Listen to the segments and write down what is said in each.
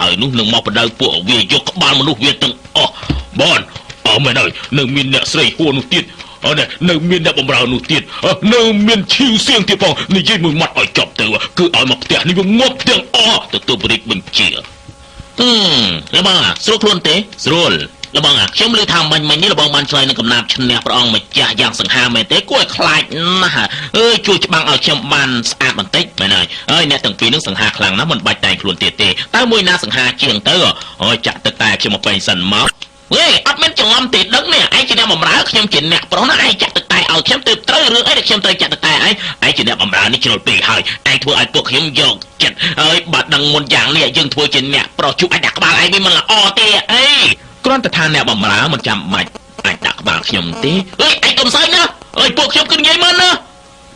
ហើយនោះនឹងមកបដៅពួកវាយកក្បាលមនុស្សវាទាំងអស់បងអើមែនហើយនៅមានអ្នកស្រីហួរនោះទៀតអើនៅមានអ្នកបំរើនោះទៀតនៅមានឈីវសៀងទៀតផងនិយាយមួយម៉ាត់ឲ្យចប់ទៅគឺឲ្យមកផ្ទះនេះវាងាប់ទាំងអស់ទទួលបរិទ្ធបញ្ជាលបងស្រួលខ្លួនទេស្រួលលបងខ្ញុំឮថាមិញមិញនេះលបងបានឆ្លើយនឹងកំណាព្យឈ្នះព្រះអង្គម្ចាស់យ៉ាងសង្ហាមែនទេគួរឲ្យខ្លាចណាស់អើយជួយច្បាំងឲ្យខ្ញុំបានស្អាតបន្តិចមែនហើយអើយអ្នកទាំងពីរនឹងសង្ហាខ្លាំងណាស់មិនបាច់តែងខ្លួនទៀតទេតើមួយណាសង្ហាជាងទៅអើយចាក់ទឹកតែខ្ញុំមកពេញសិនមកហេអត់មានច្រឡំទេដឹងនេះឯងជាអ្នកបំរើខ្ញុំជាអ្នកប្រុសណាឯងចាក់ទឹកតែឲ្យខ្ញុំទើបត្រូវរឿងអីដែលខ្ញុំត្រូវចាក់ទឹកតែឯងឯងជាអ្នកបំរើនេះជ្រុលពេកហើយឯងធ្វើឲ្យពួកខ្ញុំយកចិត្តហើយបើដឹងមុនយ៉ាងនេះយើងធ្វើជាអ្នកប្រុសជួបអាចដាក់ក្បាលឯងវិញមិនល្អទេអីគ្រាន់តែថាអ្នកបំរើមិនចាំបាច់អាចដាក់ក្បាលខ្ញុំទេអើយឯងកុំសើចណាអើយពួកខ្ញុំគឺនិយាយមែនណា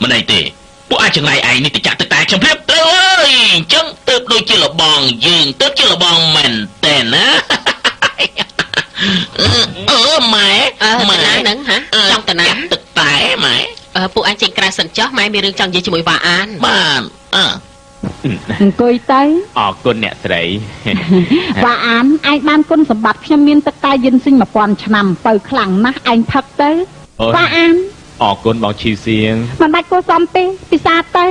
មិនអីទេពួកអាចចង្រៃឯងនេះទៅចាក់ទឹកតែខ្ញុំភ្លាមទៅអើយអញ្ចឹងទើបដូចជាលបងយើងទើបជាលបងមែនតែណាអឺម៉ែ ម៉ែហ្នឹងហ៎ចង់តាណា ទឹកតែម៉ែ ពួកអញចេញក្រៅសិនចុះម៉ែមានរឿងចង់និយាយជាមួយវ៉ាអាន បាទអើ អង្គុយទៅ អរគុណអ្នកស្រី វ៉ាអានឯងបានគុណសម្បត្តិខ្ញុំមានទឹកតែយិនស៊ីង1000ឆ្នាំបើខ្លាំងណាស់ឯងផឹកទៅវ៉ាអាន អរគុណបងឈីវសៀង មិនបាច់គួរសមទេពិសាទៅ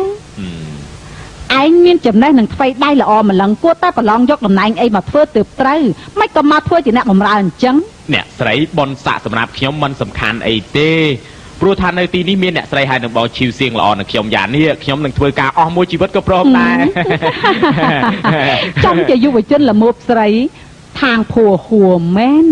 ឯងមានចំណេះនឹងថ្វីដៃល្អម្លឹងគួរតែប្រឡងយកតំណែងអីមកធ្វើទើបត្រូវមិនក៏មកធ្វើជាអ្នកបម្រើអញ្ចឹង អ្នកស្រីប៉ុនស័កសម្រាប់ខ្ញុំមិនសំខាន់អីទេព្រោះថានៅទីនេះមានអ្នកស្រីហើយនឹងបងឈីវសៀងល្អនឹងខ្ញុំយ៉ាងនេះខ្ញុំនឹងធ្វើការអស់មួយជីវិតក៏ព្រមដែរ ចំជាយុវជនល្មោបស្រីทางผัวหัวមែន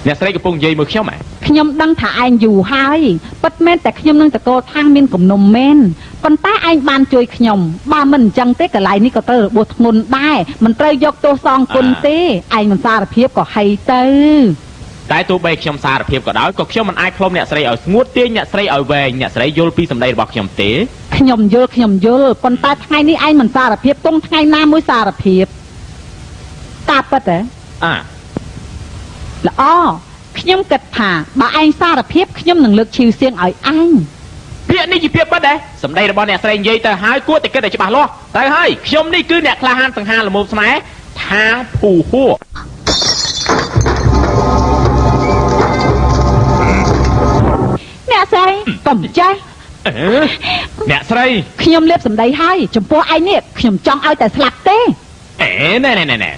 អ្នកស្រីកំពុងនិយាយមួយខ្ញុំហ៎ ខ្ញុំដឹងថាឯងយូរហើយពិតមែនតែខ្ញុំនឹងតកូលថាងមានគំនុំមែនប៉ុន្តែឯងបានជួយខ្ញុំបើមិនអញ្ចឹងទេកន្លែងនេះក៏ត្រូវរបួសធ្ងន់ដែរមិនត្រូវយកទោសសងគុណទេឯងមិនសារភាពក៏ហីទៅ តែទោះបីខ្ញុំសារភាពក៏ដោយក៏ខ្ញុំមិនអាចផ្លុំអ្នកស្រីឲ្យស្ងួតទាញអ្នកស្រីឲ្យវែងអ្នកស្រីយល់ពីសម្ដីរបស់ខ្ញុំទេ ខ្ញុំយល់ខ្ញុំយល់ប៉ុន្តែថ្ងៃនេះឯងមិនសារភាពគង់ថ្ងៃណាមួយសារភាពតាពិតហ៎ អា ល្អខ្ញុំគិតថាបើឯងសារភាពខ្ញុំនឹងលើកឈីវសៀងឲ្យឯង ពាក្យនេះជាពាក្យពិតដែរសម្ដីរបស់អ្នកស្រីនិយាយទៅហើយគួរតែគិតឲ្យច្បាស់លាស់ទៅហើយខ្ញុំនេះគឺអ្នកក្លាហានសង្ហាល្មមស្នេហ៍ថាងភូហួរ អ្នកស្រីកុំចេះ អ្នកស្រី ខ្ញុំលេបសម្ដីហើយចំពោះឯងនេះខ្ញុំចង់ឲ្យតែស្លាប់ទេ អេណែណែណែណែ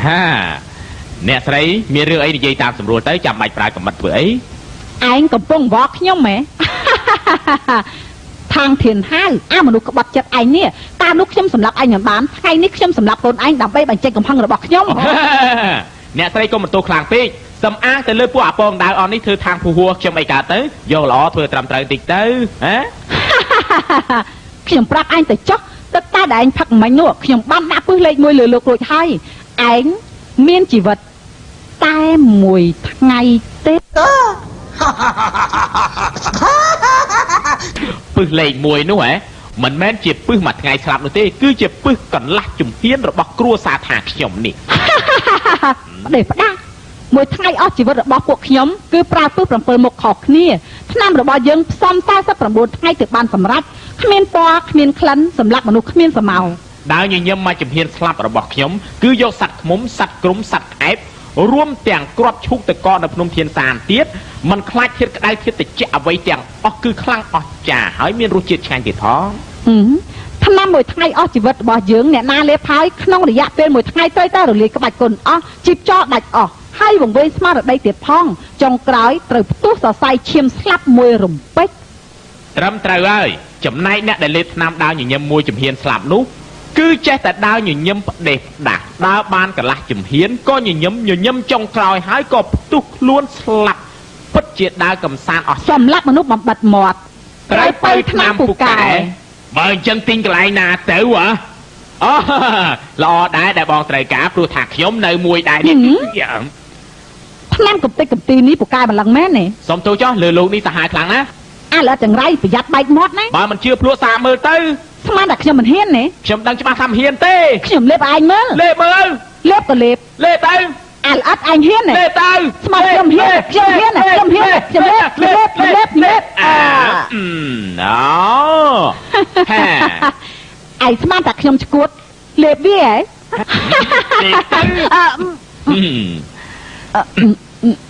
ហាអ្នកស្រីមានរឿងអីនិយាយតាមសម្រួលទៅចាំបាច់ប្រើកំបិតធ្វើអី ឯងកំពុងវល់ខ្ញុំហ៎ ทางធានហៅអាមនុស្សក្បត់ចិត្តឯងនេះកាលនោះខ្ញុំសម្លាប់ឯងមិនបានថ្ងៃនេះខ្ញុំសម្លាប់ខ្លួនឯងដើម្បីបញ្ចេញកំហឹងរបស់ខ្ញុំ អ្នកស្រីកុំបន្ទោសខ្លាំងពេកសំអាងទៅលើពួកអាពងដាវអស់នេះធ្វើทางភូហួរខ្ញុំអីកើតទៅយកល្អធ្វើត្រឹមត្រូវតិចទៅហ៎ ខ្ញុំប្រាប់ឯងទៅចុះទឹកតែដែលឯងផឹកមិញនោះខ្ញុំបានដាក់ពឹសលេខ1លើលោករួចហើយឯងមានជីវិតតែមួយថ្ងៃទេ ពឹសលេខ1នោះហ៎មិនមែនជាពឹសមួយថ្ងៃស្លាប់នោះទេគឺជាពឹសកន្លះជំហានរបស់គ្រួសារថាខ្ញុំនេះ ផ្ដេសផ្ដាស់មួយថ្ងៃអស់ជីវិតរបស់ពួកខ្ញុំគឺប្រើពឹស7មុខខុសគ្នាឆ្នាំរបស់យើងផ្សំ49ថ្ងៃទើបបានសម្រេចគ្មានពណ៌គ្មានក្លិនសម្រាប់មនុស្សគ្មានសមោ ដើរញញឹមមកជំហានស្លាប់របស់ខ្ញុំគឺយកសัตว์ឃ្មុំសัตว์ក្រុមសัตว์ក្អែបរួមទាំងក្របឈូកតកនៅភ្នំធានសានទៀតมันខ្លាចធាតក្តៅធាតត្រជាក់អ្វីទាំងអស់គឺខ្លាំងអស្ចារ្យហើយមានរសជាតិឆ្ងាញ់ទៀតផង ឆ្នាំមួយថ្ងៃអស់ជីវិតរបស់យើងអ្នកណាលេបហើយក្នុងរយៈពេលមួយថ្ងៃត្រូវតែរលាយក្បាច់គុណអស់ជីបចោលដាច់អស់ហើយវង្វេងស្មារតីទៀតផងចុងក្រោយត្រូវផ្ទុះសរសៃឈាមស្លាប់មួយរំពេច ត្រឹមត្រូវហើយចំណែកអ្នកដែលលេបថ្នាំដាវញញឹមមួយជំហានស្លាប់នោះគឺចេះតែដាវញញឹមផ្ដេសផ្ដាស់ដើរបានកន្លះជំហានក៏ញញឹមញញឹមចុងក្រោយហើយក៏ផ្ទុះខ្លួនស្លាប់ពិតជាដើរកំសាន្តអស់ សម្រាប់មនុស្សបំបិតមាត់ ត្រូវទៅឆ្នាំពូកែបើអញ្ចឹងទិញកន្លែងណាទៅហ៎អូល្អដែរដែលបងត្រូវការព្រោះថាខ្ញុំនៅមួយដែរនេះ ឆ្នាំកំតិចកំទីនេះពូកែម្លឹងមែនទេ សុំទោសចុះលើលោកនេះសាហាវខ្លាំងណាស់ អាល្អចង្រៃប្រយ័ត្នបែកមាត់ណា បើមិនជឿភ្លក់សាកមើលទៅ ស្មានតែខ្ញុំមិនហ៊ានទេ ខ្ញុំដឹងច្បាស់ថាមិនហ៊ានទេ ខ្ញុំលេបឯងមើល លេបមើល លេបក៏លេប លេបទៅ អាល្អិតឯងហ៊ានទេ លេទៅ ស្មានខ្ញុំហ៊ានខ្ញុំហ៊ានខ្ញុំហ៊ានខ្ញុំលេបលេបលេបលេប អើណូហេ ឯងស្មានតែខ្ញុំឈួតលេបវាហ៎ លេបទៅ អឺ